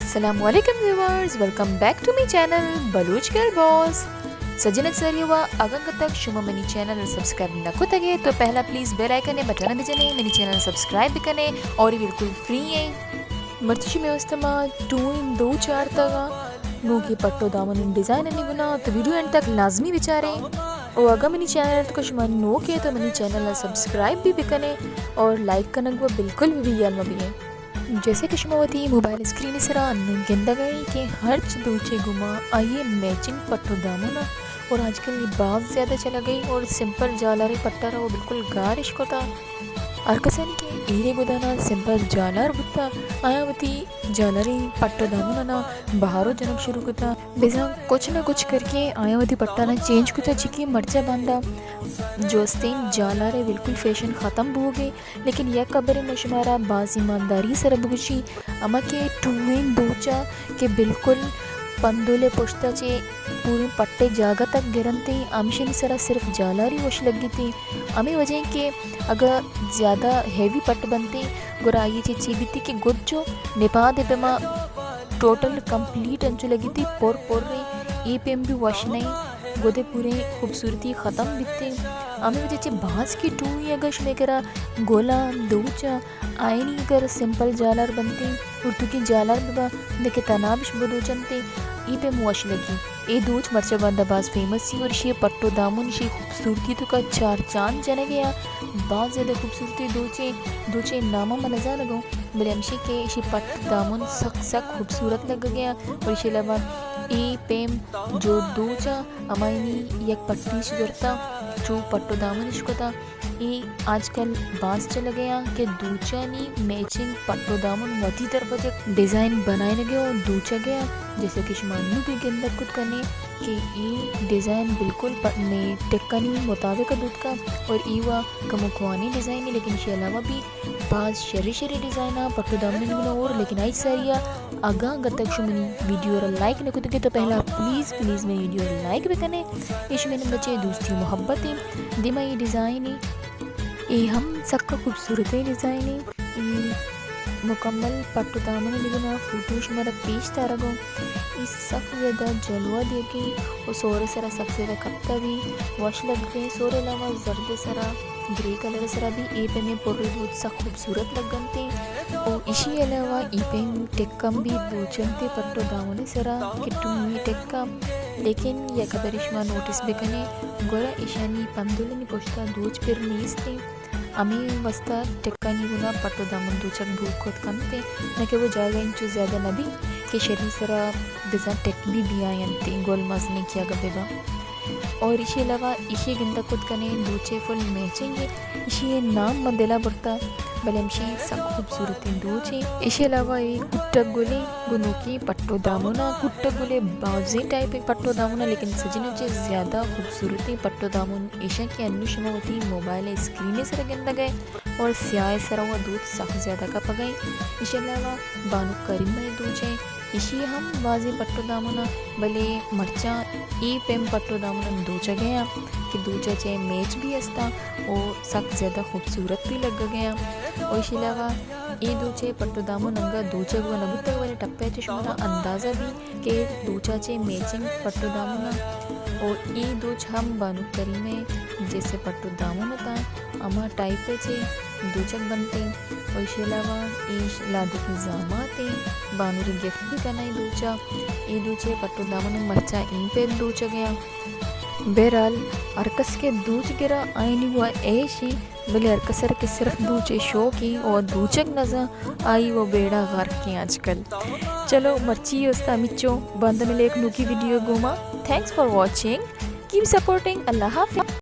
السلام علیکم viewers, welcome back to my channel Baloch girl boss. سجن سریوا، اگاں تک شما منی چینل سبسکرائب نہ کتگے تو پہلا پلیز بیل آئیکن بٹن بجنے، منی چینل سبسکرائب بکنے اور یہ بالکل فری ہیں۔ مرچی شما واسطہ ما ٹو ان دو چار تگا نوکی پٹو دامن ڈیزائن انی گنا، تو ویڈیو اینڈ تک لازمی بچارے۔ او اگاں منی چینل تک شما نوکے تو منی چینل سبسکرائب بھی بکنے اور لائک کنگ و بالکل بھی یل مبیے۔ جیسے کہ شما وتی موبائل اسکرین سرا انو گندگ ء کہ ہرچ دوچے گما آئی میچنگ پٹو دامن ء، اور آج کل یہ باز زیادہ چلگ ء اور سمپل جالاریں پٹا را وہ بالکل گارش کتا۔ ہر کسانی کہ ایرے گدانا سمپل جالار بوتا، آیا وتی جالاریں پٹو دامن نا بہارو جنگ شروع کتا۔ بزاں کچھ نہ کچھ کر کے آیا وتی پٹا نا چینج کتا، چکی مرچا باندا جو استیں جالارے بالکل فیشن ختم بوگے۔ لیکن یک خبرے من شمارا باز ایمانداری سر بگوشی، ہما کہ ٹوئیں دوچا کہ بالکل پندول پشتا چے پوریں پٹے جاگہ تک گرنتے، ہمشنی سرا صرف جالاری وش لگیتے۔ ہمیں وجہ کہ اگر زیادہ ہیوی پٹ بنتے، گڑا آئی چے چی بیتی کہ گد جو نپاد پہ ما ٹوٹل کمپلیٹ انچو لگیتی پر پر رہی، ای پیم بھی وش نہیں، گدے پوریں خوبصورتی ختم بیتے۔ ہمیں وجہ چے باز کی ٹوئی اگر شمے کرا گولا دوچا آئینی اگر سمپل جالار بنتی، اردو کی جالار ببا، دکے تنابش بدوچنتے، ای پیم وش لگی۔ اے دوچ مرچا باندا باز فیمس سی اور شی پٹو دامن شی خوبصورتی تو کا چار چاند جنگے آ، باز زیادہ خوبصورتی دوچے، دوچے نامہ من نزانگوں، بلے ہمشی کہ شی پٹ دامن سک سک خوبصورت لگگے آ اور شی علاوہ ای پیم جو دوچا ہمائنی یک پٹیش زرتا، چو پٹو دامنش کتا۔ اے آج کل باز چلگ ء آں کہ دوچانی میچنگ پٹ و دامن وتی طرف ء چہ ڈیزائن بنائینگ ء و دوچگ ء آں، جیسا کہ شما انو بھی گندگ کت کنے کہ اے ڈیزائن بالکل پ-، مئے ٹکانی مطابق ء دوتکا اور اے وا کمو کوانی ڈیزائن ء، لیکن ایشی علاوہ بھی باز شری شری ڈیزائن آں پٹ و دامن گنا اور، لیکن آئی ساریا اگاں گتگ شما منی ویڈیو را لائک نہ کتگے تو پہلا پلیز، پلیز منی ویڈیو را لائک بکنے، اے شمے نمبر چے دوستی و محبت ایں۔ دیما اے ڈیزائن اے، اے ہم سکا خوبصورتیں ڈیزائن اے۔ اے مکمل پٹ و دامن ء بنا فوٹو شمارا پیش دارگوں۔ اے سک زیادہ جلوہ دیگی و سور سرا سک زیادہ کپتا بھی وش لگتے۔ سور علاوہ زرد سرا گرے کلر سرا بھی اے پیمیں پر دوچ سک خوبصورت لگنتے۔ او ایشی علاوہ اے پیم ٹکم بھی دوچنتے پٹ و دامن سرا کہ ٹومی ٹکم۔ لیکن یک برے شما نوٹس بکنے، گورا ایشانی پندولانی پشتا دوچ پر نیستے۔ ہمے واسطہ ٹکانی گنا پٹ و دامن دوچگ بوگ کت کنتے، نہ کہ وہ جاگہ انچو زیادہ نہ بی کہ شری سرا بزاں ٹک بھی بیاینتے، گل مزنیں کیا گپے با۔ اور ایشی علاوہ ایشی گندگ کت کنے دوچے فل میچنگ اے۔ ایشی نام من دلا برتا، بلے ہمشی سک خوبصورتیں دوچے۔ ایشی علاوہ اے کٹگ گلے گنوکی پٹو دامنا، کٹگ گلے بازیں ٹائپ پٹو دامنا، لیکن سجنوں چے زیادہ خوبصورتیں پٹو دامن ایشاں کہ انو شما وتی موبائل اسکرین سر گندگ اے اور سیاہ سرا و دوچ سک زیادہ کپگ اے۔ ایشی علاوہ بانک کریمہ دوچے، ایشی ہم بازیں پٹ و دامنا، بلے مرچاں اے پیم پٹ و دامنا دوچگ ء آں کہ دوچا چہ میچ بھی استا و سک زیادہ خوبصورت بھی لگگ ء آں۔ و ایشی علاوہ اے دوچے پٹ و دامن انگا دوچگ و نہ بوتگ، بلے ٹپے چہ شمارا اندازہ بھی کہ دوچا چہ میچنگ پٹ و دامنا و اے دوچ ہم بانک کریمہ جیسے پٹ و دامن اتاں۔ ہما ٹائپ ء چہ دوچگ بنت انت و ایشی علاوہ ایش لادکی زامات انت، بانور گفٹ بھی کناں اے دوچا۔ اے دوچے پٹو دامن مرچاں ایں پیم دوچگ ء آں۔ بہرحال ہر کس کہ دوچ گرا آئینی وا ایش انت، بلے ہر کس ء کہ صرف دوچے شوق انت و دوچگ نزاں، آئی و بیڑا غرق انت آج کل۔ چلو مرچی استا ہمچو، باندا ملے یک نوکی ویڈیو گوما۔ Thanks for watching, keep supporting, اللہ حافظ۔